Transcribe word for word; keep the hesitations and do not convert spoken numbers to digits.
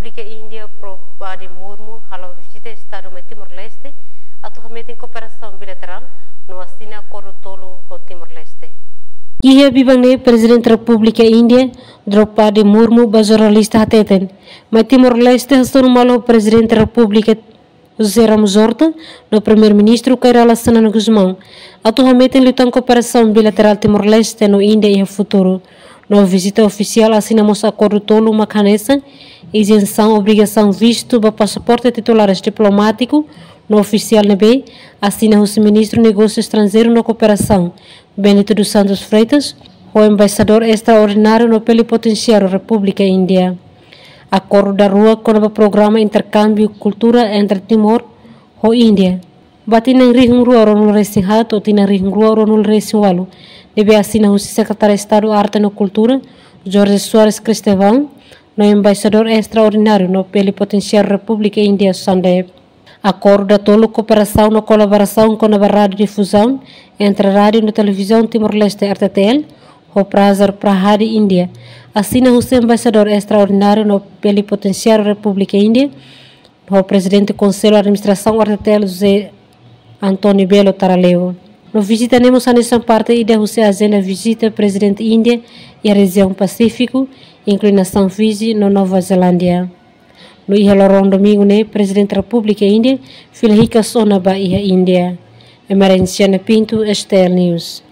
Repúblika Índia Droupadi Murmu hala'o vizita Estadu mai Timor-Leste, atu hametin kooperasaun bilaterál no asina akordu tolu ho Timor-Leste. Iha biban ne'e Prezidente Repúblika Índia Droupadi Murmu ba jornalista hateten, mai Timor-Leste hasoru malu ho Prezidente Repúblika José Ramos Horta no Primeiru-Ministru Kay Rala Xanana Gusmão, atu hametin liután kooperasaun bilaterál Timor-Leste no Índia iha futuru. No vizita ofisiál asina mós akordu tolu mak hanesan izensaun obrigasaun vistu ba pasaporte titulares diplomátiku no ofisiál ne'ebé asina husi Ministru Negósiu Estranjeiru no Kooperasaun, Benedito dos Santos Freitas, ho embaixadór estraordináriu no plenipotensiáriu Repúblika Índia. Akordu daruak kona-ba programa interkámbiu kultura entre Timor ho Índia ba tinan rihun rua ruanulu resin haat to'o tinan rihun rua ruanulu resin ualu, ne'ebé asina husi Sekretáriu Estadu Arte no Kultura, Jorge Soares Cristóvão, no embaixadór estraordináriu no plenipotensiáriu Repúblika Índia, Sandeep. Akordu datoluk kooperasaun no kolaborasaun kona-ba rádiu difuzaun entre Rádiu no Televizaun Timor-Leste, R T T L, ho Prasar Prahari, Índia, asina husi embaixadór estraordináriu no plenipotensiáriu Repúblika Índia, ho Prezidente Konsellu Administrasaun R T T L, José António Belo Taraleo. No vizita ne'e mós hanesan parte ida husi ajenda vizita Prezidente Índia iha rejiaun Pasífiku, inklui nasaun Fiji no Nova Zelándia. No iha loron domingu ne'e Prezidente Repúblika Índia fila hikas ona ba iha Índia. Emerenciana Pinto, S T L News.